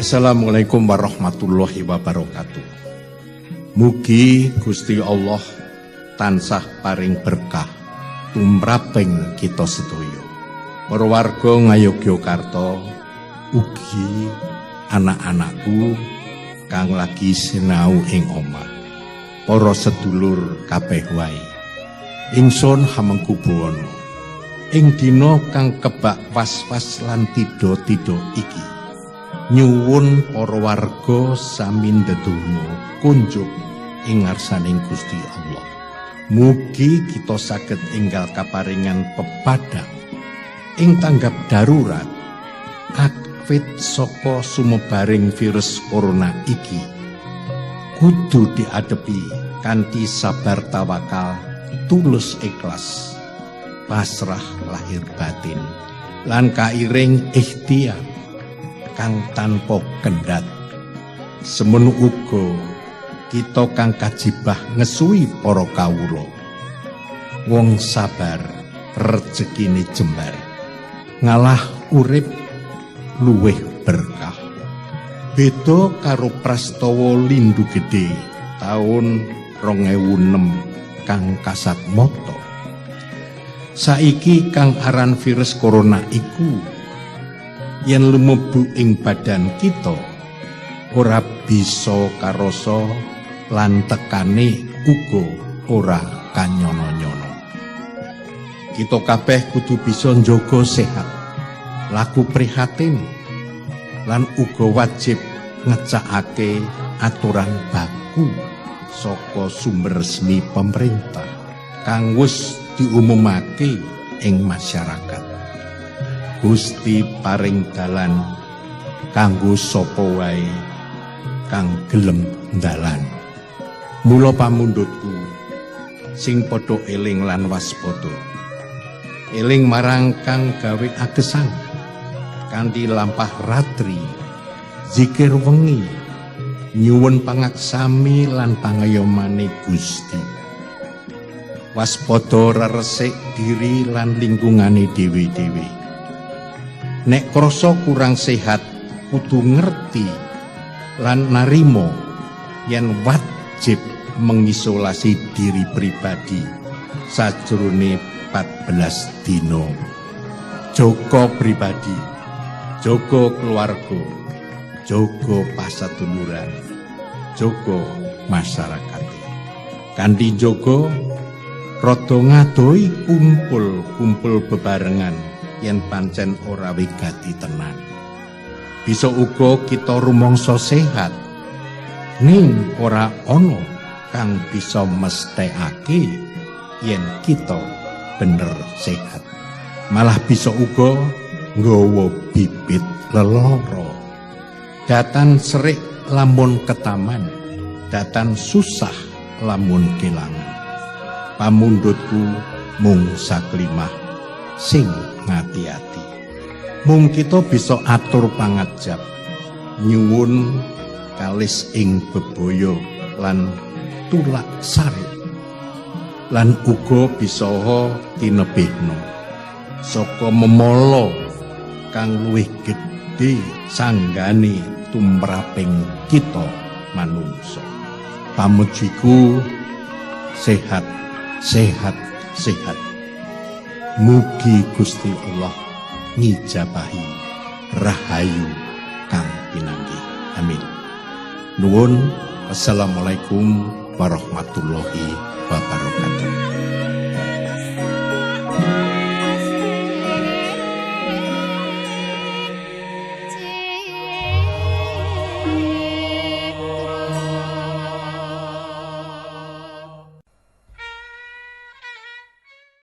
Assalamualaikum warahmatullahi wabarakatuh. Mugi Gusti Allah tansah paring berkah tumraping kita sedaya. Para warga Ngayogyakarta, ugi anak-anakku kang lagi sinau ing omah. Para sedulur kabeh wae. Ingsun Hamengku Buwono. Ing dina kang kebak was-was lan tidha-tidha iki, nyuwun para warga sami ndedonga kunjuk ing ngarsaning Gusti Allah. Mugi kita saged enggal kaparingan pepadang ing tanggap darurat awit saka sumebaring virus corona iki kudu diadepi kanthi sabar, tawakal, tulus ikhlas, pasrah lahir batin lan kairing ikhtiar kang tanpa kendhat. Semono uga kita kang kajibah ngesuhi para kawula. Wong sabar rejekine jembar, ngalah urip luwih berkah. Beda karo prastawa lindu gedhe taun 2006 kang kasat mata, saiki kang aran virus corona iku yen lumebu ing badan kita ora bisa karasa lan tekane uga ora kanyono-nyono. Kita kabeh kudu bisa njaga sehat, laku prihatin, lan uga wajib ngecakake aturan baku saka sumber resmi pemerintah kang wis diumumake ing masyarakat. Gusti paring dalan kanggo sapa wae kang gelem dalan. Mula pamundhutku sing padha eling lan waspada. Eling marang kang gawe agesang kanthi lampah ratri, zikir wengi, nyuwun pangaksami lan pangayomane Gusti. Waspada reresik diri lan lingkungane dhewe-dhewe. Nek krasa kurang sehat kudu ngerti lan narima yen wajib mengisolasi diri pribadi sajrone 14 dina. Jaga pribadi, jaga keluarga, jaga pasaduluran, jaga masyarakat. Kanthi jaga rada ngadohi kumpul-kumpul bebarengan yen pancen ora wigati tenan. Bisa uga kita rumangsa sehat, ning ora ana kang bisa mesthekake yen kita bener sehat. Malah bisa uga nggawa bibit lelara. Datan serik lamun ketaman, datan susah lamun kelangan. Pamundhutku mung saklimah sing ngati-ati. Mung kita bisa atur pangajap nyuwun kalis ing bebaya lan tulak sari, lan uga bisa tinebihna saka memala kang luwih gedhe sanggane tumraping kita manungsa. Pamujiku sehat, sehat, sehat. Mugi Gusti Allah ngijabahi rahayu kang pinanggih. Amin. Nuwun. Assalamualaikum warahmatullahi wabarakatuh.